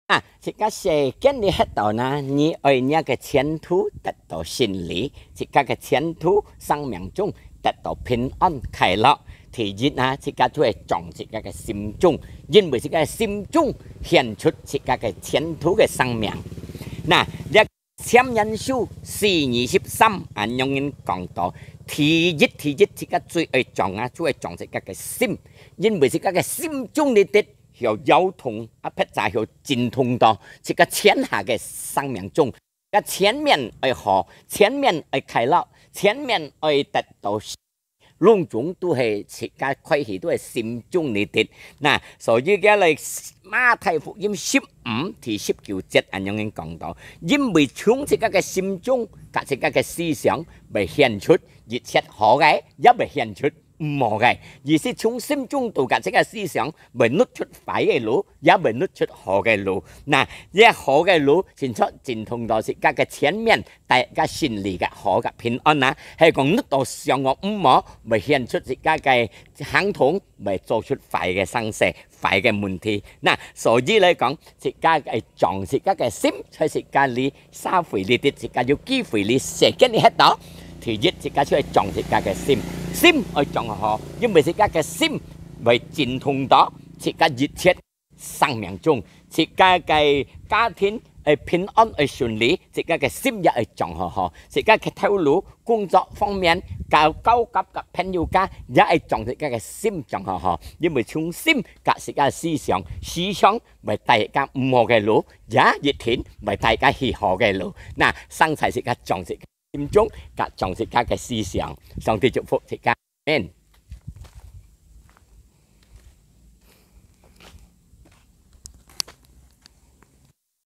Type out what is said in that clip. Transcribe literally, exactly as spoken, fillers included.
啊，自家世間裡歇到哪，你愛若个前途得到勝利，自家个前途生命中得到平安快樂。第一啊，自家就愛掌自家个心中，因為自家个心中顯出自家个前途个生命。那，這箴言書四二十三恁樣人講到，第一，第一，自家最愛掌啊，就愛掌自家个心，因為自家个心中裡底曉搖動，啊，或者曉震動到自家全下个生命中。自家前面愛好，前面愛快樂，前面愛得到，攏總都係自家開始都係心中裡底。那，所以佢來馬太福音十五第十九節恁樣人講到，因為從自家个心中，佮自家个思想，會顯出一切好个，也會顯出毋好个。意思從心中肚个這个思想，會迩出壞个路，也會迩出好个路。那，這好个路，先出震動到自家个前面，大家心裡个好个平安啊。係講迩到想个毋好，會顯出自家个行動，會做出壞个生事，壞个問題。那，所以來講，自家个掌自家个心，在自家裡 社會裡底，自家有機會裡世間裡歇到。第一，自家就愛掌自家个心，心愛掌好，因為自家个心會震動到自家一切生命中，自家个家庭愛平安愛順利，自家个心也愛掌好好，自家个頭路、工作方面，交交合佮朋友家，也愛掌自家个心掌好好，因為從心佮自家思想，思想會帶自家毋好个路，也一定會帶自家去好个路。那，生在自家掌自家 心中，佮掌自家个思想。上帝祝福自家。阿們。